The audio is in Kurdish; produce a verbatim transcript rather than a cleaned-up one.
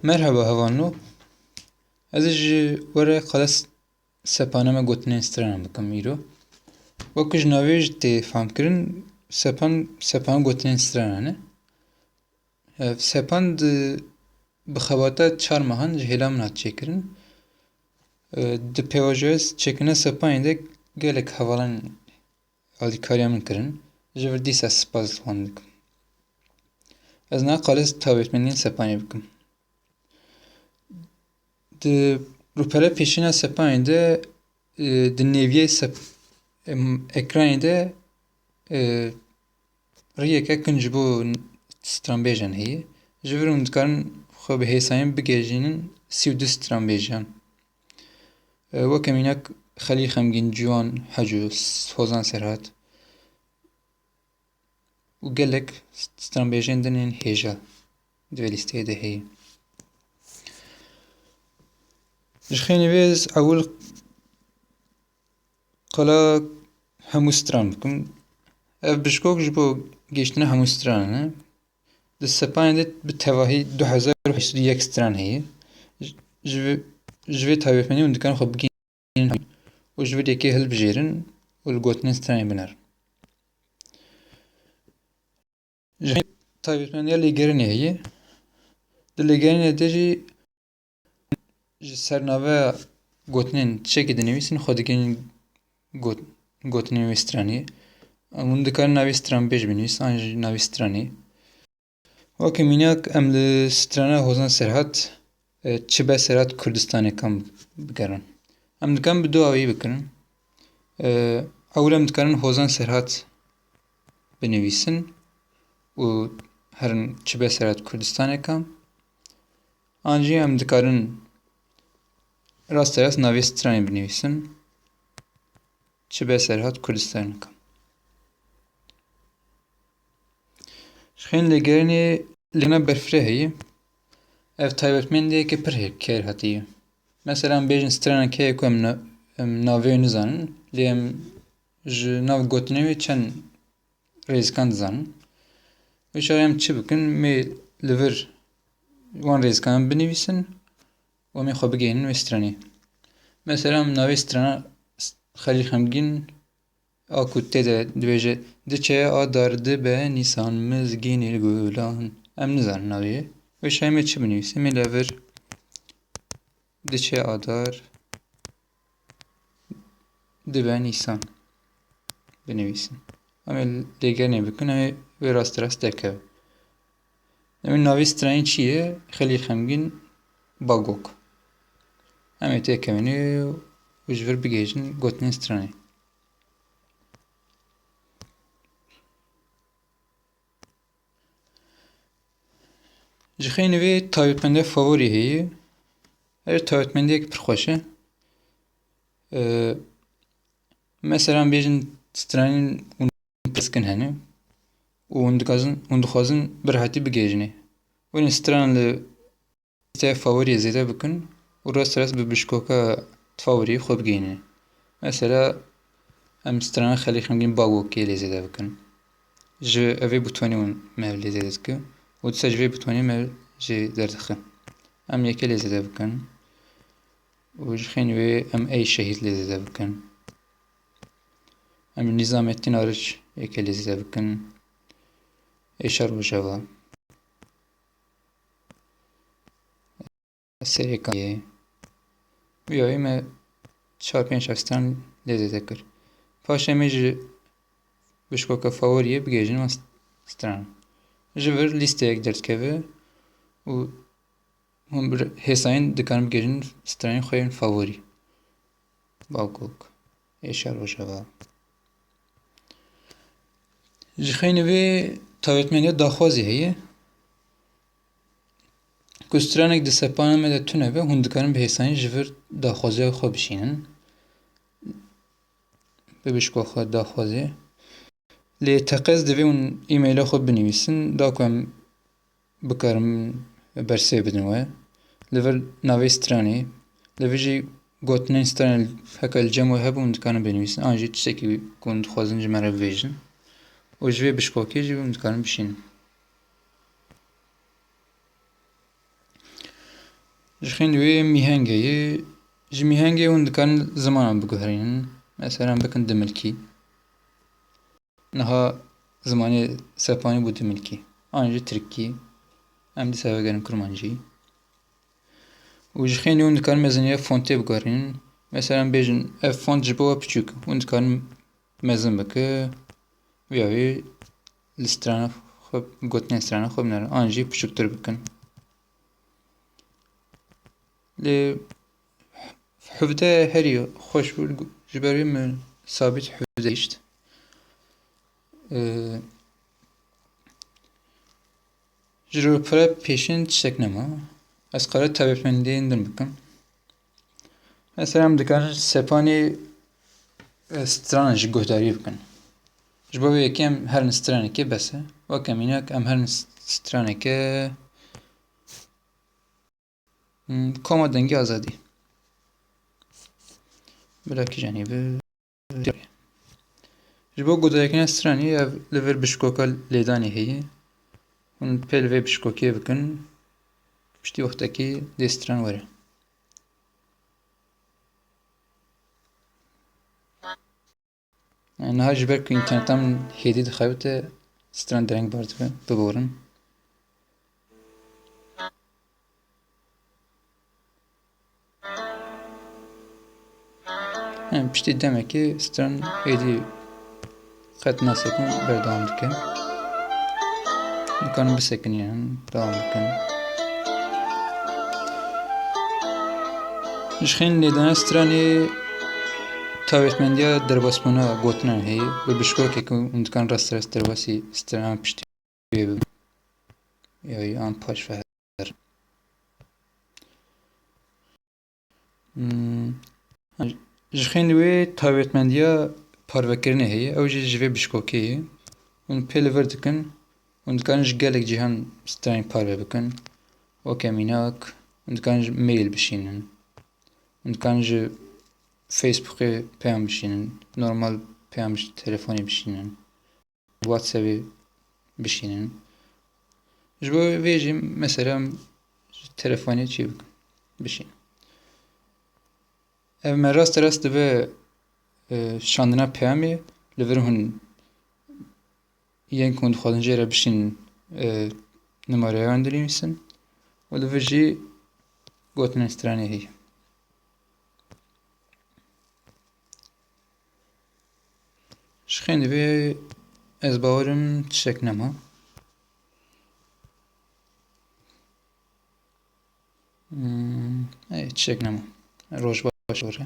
Merheba hevalno. Ez ê ji we re qala s-, sepana me gotinên stranan bikim îro. Wekî ji navê jî tê fehmkirin, sepan, sepan gotinên stranan e. Ev sepan di, bi xebata çar mehan ji hêla min hat çêkirin. E, di pêvajoya çêkirina sepanê de gelek hevalan alîkariya min kirin. Ji vir dîsa spas li wan dikim. Ez niha qala taybetmendiyên sepanê bikim. Di rûpela pêşîna sepanê de, e, di nêviyê sep-, em, ekranê de, e, riyeke kin ji bo stranbêjan heye. Ji vir hûn dikarin xwe bi hêsayî bigihîjînin sî û du stranbêjan. E, weke mînak Xelîl Xemgîn, Ciwan Heco, Hozan Serhat û gelek stranbêjên din ên hêja di vê lîsteyê de heye. Ji xênî vê ez ewil qala hemû stran bikim. Ev bişkok ji bo gihîştina hemû stranan e. Di sepanê de bi tevahî du hezar û heşt sed û yek stran heye. Ji, ji vê, ji vê taybetmendî hûn dikarin xwe bigihînin û ji vir yekê hilbijêrin û li gotinên stranê binerin. Ji taybetmendiya lêgerînê heye. Di lêgerînê de jî ji ser naveya gotinên tiştekî dinivîsin, xwe digihînin got-, gotinên wê stranê. Em hûn dikarin navê stranbêj binivîsin an jî navê stranê. Weke mînak em li strana Hozan Serhat, e, Çi be Serhat Kurdistanê kan bigerin. Em dikarin bi du awayî bikirin. E, ewil em dikarin Hozan Serhat binivîsin û herin Çi be Serhat Kurdistanê kan. An jî em dikarin rasterast navê stranê binivîsin. Çi be Serhat Kurdistanê kan. Ji xênî lêgerînê lêgerîna berfireh heye. Ev taybetmendiyeke pir hê-, kêrhatî ye. Mesela em bêjin straneke heye ku em na-, em navê wê nizanin, lê em ji nav gotinên wê çend rêzikan dizanin. Wê çaxê em çi bikin? Em ê li vir wan rêzikanan binivîsin û em ê xwe bigihînin wê stranê. Mesela em navê strana Xelîl Xemgîn a ku tê de dibêje, diçe a dar dibe nîsan mizgînî li gulan. Em nizanin navê. Wê çaxê em ê çi binivîsin? Em ê li vir diçe a dar dibe nîsan binivîsin. Em ê lêgerînê bikin, em ê wê rasterast derkeve. Em ê navê stranê çi ye? Xelîl Xemgîn Bagok. Em ê têkevin û ji vir bigihîjin gotinên stranê. Ji xênî vê taybetmendiya favorî heye. Ev taybetmendiyek pir xweş e. Ee, mesela em bêjin stranên hûn pirskin hene û hûn dikazin, hûn dixwazin bi rehetî bigihîjinê. Hûn ê stran li lîsteya favoriyê zêde bikin û rast rast bi bişkoka favoriyê xwe bigihînin. Mesela em strana Xelîl Xemgîn Bagokê lê zêde bikin. Ji evê butonê hûn me lê zêde dike û dîsa ji vê butonê me jê derdixin. Em yekê lê zêde bikin û ji xênî wê em Ey Şehîd lê zêde bikin. Em Nîzamettin Arıç yekê lê zêde bikin. Êşa Rojava. Serê Kayê. Vîya wê me çar pênc stran lê zêde kir. Paşê em ê ji bişkoka favoriyê bigihîjin wan stran. Ji vir lîsteyek derdikeve û hûn bi hêsayî dikarin bigihîjin stranên xwe yên favorî. Bagok, Êşa Rojava. Ji xênî vê taybetmendiya daxwazê heye. Ku stranek di sepana me de tune be, hûn dikarin bi hêsanî ji vir daxwaziya xwe bişînin. Bi bişka xwe daxwazê. Lê teqez divê hûn e-maila xwe binivîsin, da ku em bikarim bersê bidin we. Li vir navê stranê, li vir jî gotinên stranê heke li cem we hebûn dikarin binivîsin, an jî tiştekî ku hûn dixwazin ji me re bibêjin. Û ji vê bişkokê jî hûn dikarin bişînin. Ji xêndî wê mîhengê ye. Ji mîhengê hûn dikarin zimanan biguherînin. Mesela bikin dimilkî. Niha zimanê sepanî bû dimilkî. An jî tirkî. Em dîsa vegerin kurmancî. Û ji xêndî hûn dikarin meziniya fontê biguherînin. Mesela bêjin ev font ji bo we piçûk. Hûn dikarin mezin bike. Vêya wê li strana xwe, gotinên strana xwe binerin. An jî piçûktir bikin. Lê hevde herî xweş bû, ji ber wê min sabît hevde hişt. Ee, Ji rûpire pêşîn tiştek nema. Ez qere taybetmendiyên din bikim. Mesela em dikarin sepanê, e, stranan jî guhdarî bikin. Ji bo vê yekê em herin stranekê bes e. Weke mînak em herin s-, stranekê, hmm, koma dengê azadî. Bila kîjanî bi. Ji bo guhdarîkirina stranî ev li vir bişkoka lêdanê heye. Hûn pê li vê bişkokê bikin. Piştî wextekî dê stran were. Niha ji ber ku înterneta min hêdî dixebite, stran dereng bar dibe, biborin. Em piştî demekê stran êdî qet nasekin berdewam dike. Dikarin bisekinînin, dewam bikin. Ji xêndî lêdana stranê taybetmendiya derbasbûna gotinan heye. Bi bişkokê ku hûn dikarin rast rast derbasî stranan piştî wê bibin. Yayî an paş ve her. Hmm. Ji xêndî wê taybetmendiya parvekirinê heye. Ew jî ji vê bişkokê ye. Hûn pê li vir dikin. Hûn dikarin ji gelek cîhan stranên parve bikin. Weke mînak, hûn dikarin ji mail bişînin. Hûn dikarin ji Facebookê peyam bişînin. Normal peyam ji telefonê bişînin. WhatsAppê bişînin. Ji bo vê jî mesela ji telefonê çê bikin, bişînin. Ev me rast rast dibe, e, şandina peyamê, li vir hûn yên ku hûn dixwazin jê re bişînin, e, nimareya wan dinivîsin û li vir jî gotinên stranê heye. Ji xêndî vê ez bawerim tiştek nema. Hmm, ê, tiştek nema. Roj baş were.